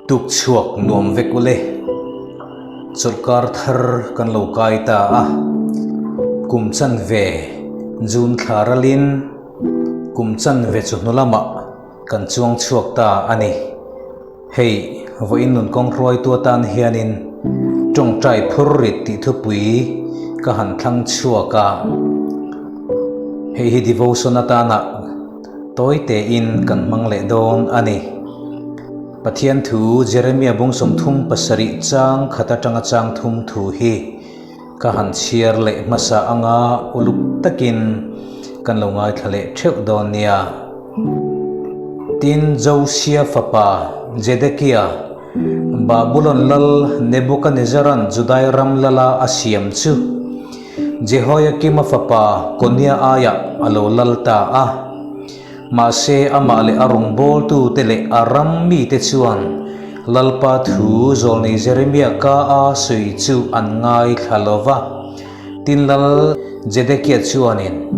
Tuk chhuak nuam vek ule. Chawlhkar thar kan lo kai ta a, kum chanve June thla ralin kum chanve chawhnu lamah kan chuang chhuak ta a ni. Hei, vawiin nun kawng hruaitu atan hianin tawngtai phur rit tih thupui ka han thlang chhuak a. Hei hi devotion atana tawi tein kan hmang leh dawn a ni. Pathian thu Jeremia bung 37 chang khat atanga chang thum thu hi ka han chhiar leh hmasa anga uluk takin kan lo ngaithla leh theuh dawn nia. Tin, Josia fapa Zedekia, Babulon lal Nebukanezaran Judai ram lala a siam chu Jehoiakima fapa Konia aiah a lo lal ta a. Mahse, amah leh a rawngbawltute leh a ram mite chuan Lalpa thu zawlnei Jeremia ka a sawi chu an ngaithla lo va. Tin lal Zedekia chuanin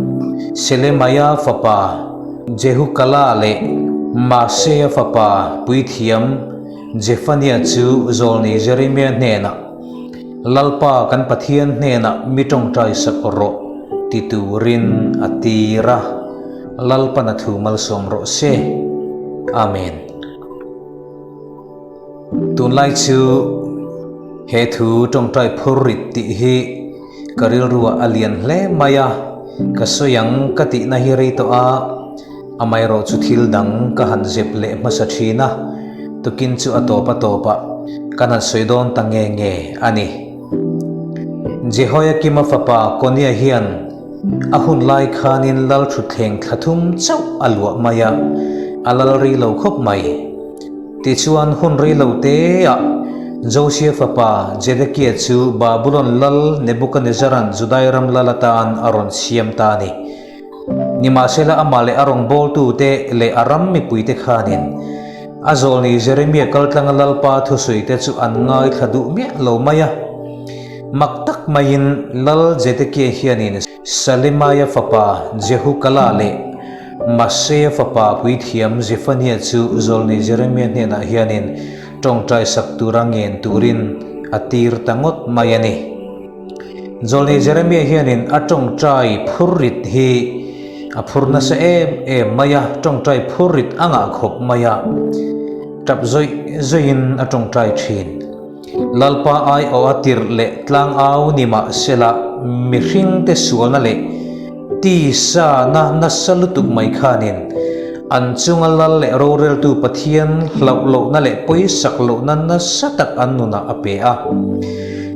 Selemaia fapa Jehukala leh Maseia fapa puithiam Jefania chu zawlnei Jeremia hnenah, Lalpa kan Pathian hnenah mi tawngtai sak rawh ti turin a tir a, Lalpan a thu malsawm rawh se. Amen. Tunlai chu he thu tawngtai phur rit tih hi ka rilruah a lian hle mai a, ka sawi ang ka tihna hi rei tawh a, amaherawh chu thil dang ka han zep leh hmasa thin a, tukin chu a tawp a tawpah kan han sawi dawn ta nge nge a ni. Jehoiakima fapa Konia hian a hun lai khanin lal thutthleng thla thum chauh a luah mai a, a lal rei lo khawp mai. Tichuan, hun rei lo teah Josia fapa Zedekia chu Babulon lal Nebukanezaran Judai ram lal atan a rawn siam ta a ni. Nimahsela, amah leh a rawngbawltute leh a ram mipuite khanin a zawlni Jeremia kaltlanga Lalpa thusawite chu an ngaithla duh miah lo mai a. Mak tak maiin Lal Zedekia hianin Salemaia fapa Jehukala leh Mahse, fapa puithiam Zephaniah chu zawlnei Jeremia hnenah hianin tawngtai sak tura ngen turin a tir ta ngawt mai a ni. Zawlnei Jeremia hianin a tawngtai phurrit hi a phur nasa em em mai a, tawngtai phurrit a ngah khawp mai a, tap zawih zawihin a tawngtai thin. Lalpa aiawh a tirh leh tlang au ni mahsela mihringte sualna leh tisa na nasa lutuk mai khanin an chunga lal leh roreltu Pathian hlauh lohna leh pawisak lohna nasa tak an nunah a pe a.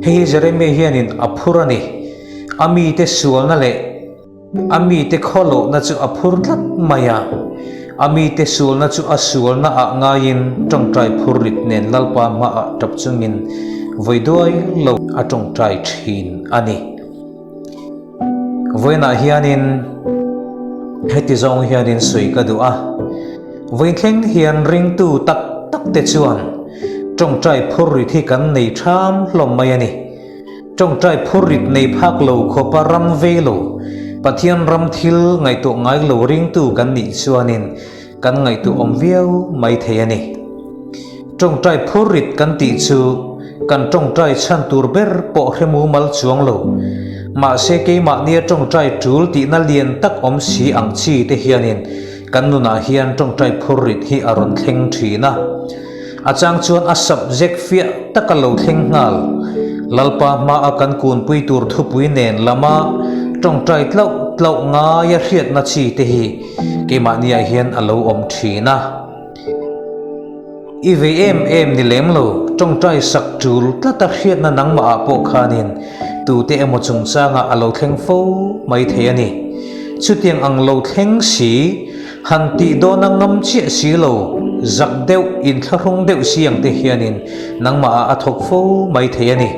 Hei hi Jeremia hianin a phur a ni. A mite sualna leh A mite khawlohna chu a phur tlat mai a, a mite sualna chu a sualna ah ngaiin tawngtai phur rit nen Lalpa hmaah tap chungin vawi duai lo a tawngtai thin a ni. Vawiinah hianin heti zawng hianin sawi ka duh a, vawi thleng hian ringtu tak tak te chuan tawngtai phur rit hi kan nei tham hlawm mai a ni. Tawngtai phurrit nei phak lo khawpa ram vei lo, Pathian ram thil ngaihtuah ngai lo ringtu kan nih chuanin kan ngaihtuah awm viau mai thei a ni. Tawngtai phurrit kan tih chu kan tawngtai chhan tur ber pawh hre mumal chuang lo. Mahse keimahnia tawngtai tul tihna lian tak awm si ang chi te hianin kan nunah hian tawngtai phurrit hi a rawn thleng thin a. A chang chuan a subject fiah tak a lo thleng nghal. Lalpa hmaa kan kunpui tur thupui nen lama tawngtai tlauh tlauh ngaia hriatna chi te hi keimahniah hian a lo awm thin a. I vei em em ni lem lo, tawngtai sak tul tlata hriatna nangmahah pawh khanin tute emaw chungchangah a lo thleng fo mai thei a ni. Chutiang ang lo thleng si, Han tih dawn a ngam chiah si lo, zak deuh, inthlahrung deuh si ang te hianin nangmah ah a thawk fo mai thei a ni.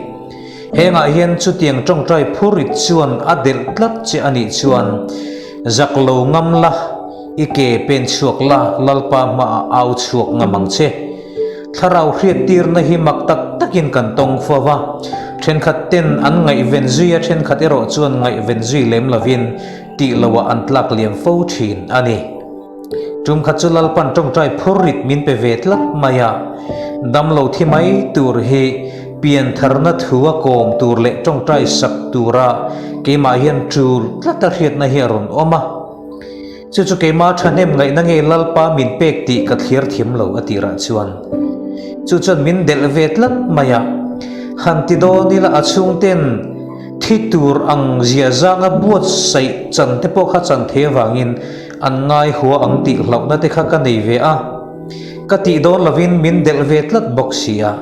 Hengah hian chutiang tawngtai phurit chuan a delh tlat che a nih chuan zak lo ngam la, i ke pen chhuak la, Lalpa hmaah au chhuak ngam ang che. Thlarau hriattirna hi mak tak takin kan tawng fo va, thenkhat ten an ngaihven zui a, thenkhat erawh chuan ngaihven zui lem lovin tih loah an tlak liam fo thin a ni. Tum khat chu Lalpan tawngtai phur rit min pe ve tlat mai a. Damlo thi mai tur hi piantharna thu a kawm tur leh tawngtai sak tura keimah hian tul tlat a hriatna hi a rawn awm a. Chu chu keimah thahnem ngaihna nge Lalpa min pek tih ka thlir thiam lo a tirah chuan chu chuan min delh ve tlat mai a. Han ti dawn ila a chhungten thi tur ang zia zanga buatsaih chan te pawh kha chan thei avangin an ngai hua ang tih hlauhna te kha ka nei ve a. Ka tih dawn lovin min delh ve tlat bawk si a.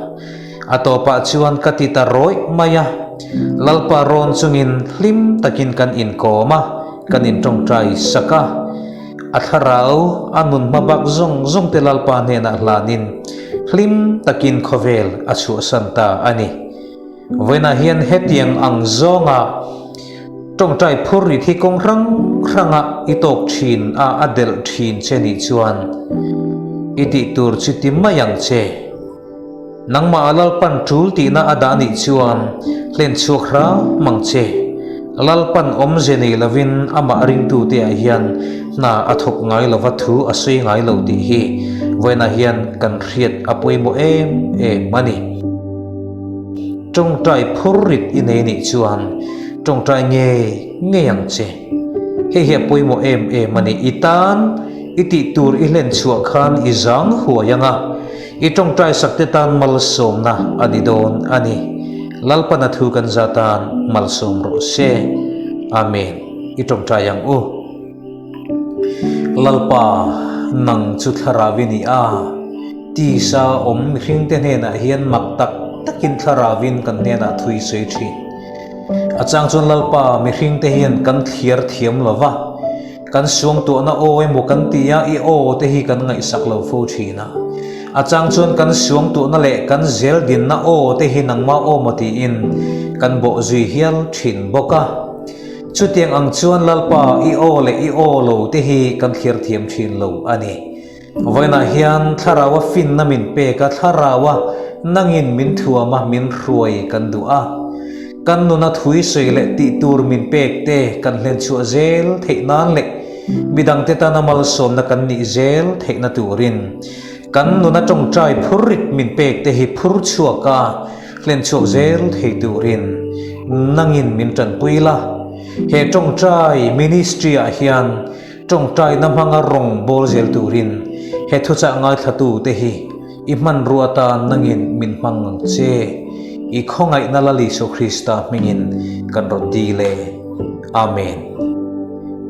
A tawpah chuan ka ti ta rawih mai a, Lalpa rawn chungin hlim takin kan inkawm a, kan intawngtai sak a. A thlarau a nun hma bak zawng zawng te Lalpa hnenah hlanin hlim takin khawvel a chhuahsan ta a ni. Vawiinah hian hetiang ang zawnga tawngtai phur rit hi kawng hrang hranga i tawk thin a, a delh thin che nih chuan i tih tur chu ti mai ang che. Nangmah a Lalpan tul tihna a dah nih chuan hlen chhuak hram ang che. Lalpan awmze nei lovin amah ringtute ah hian hna a thawk ngai lova thu a sawi ngai lo tih hi vawiinah hian kan hriat a pawimawh em em a ni. Tawngtai phur rit i nei nih chuan tawngtai ngei ngei ang che. Hei hi a pawimawh em em a ni. I tan i tih tur i hlen chhuah khan i zang huai ang a. I tawngtai sakte tan malsawmna a ni dawn a ni. Lalpana thu kan za tan malsawm rawh se. Amen. I tawngtai ang u. Lalpa, nang chu thlarau i ni a. Tisa awm mihringte hnenah hian mak tak takin thlarauvin kan hnenah thu i sawi thin. A chang chuan Lalpa, mihringte hian kan thliar thiam lo va. Kan suangtuahna aw emaw kan ti a, i aw te hi kan ngaihsak lo fo thin a. A chang chuan kan suangtuahna leh kan zel dinna aw te hi nangmah aw maw tiin kan bawh zui hial thin bawk a. Chutiang ang chuan Lalpa i aw leh i aw lo te hi kan thlir thiam thin lo a ni. Vawiinah hian Thlaraua finna min pek a, Thlaraua nangin min thuam a, min hruai kan duh a. Kan nuna thui sawi leh tih tur min pek te kan hlen chhuah zel theih nan leh midangte tana malsawmna kan nih zel theihna turin kan nuna tawngtai phur rit min pek te hi phur chhuak a, hlen chhuak zel thei turin nangin min tanpui la. He tawngtai ministry ah hian Tawngtaina hmanga rawng bawl zel turin he thuchah ngaithlatute hi i hmanrua atan nangin min hmang ang che. I khawngaihna Lal Isua Krista hmingin kan rawn dil e. Amen.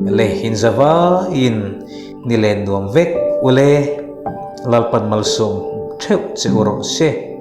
Le inzavaiin ni len nuam vek ule. Lalpan malsawm theuh che u rawh se.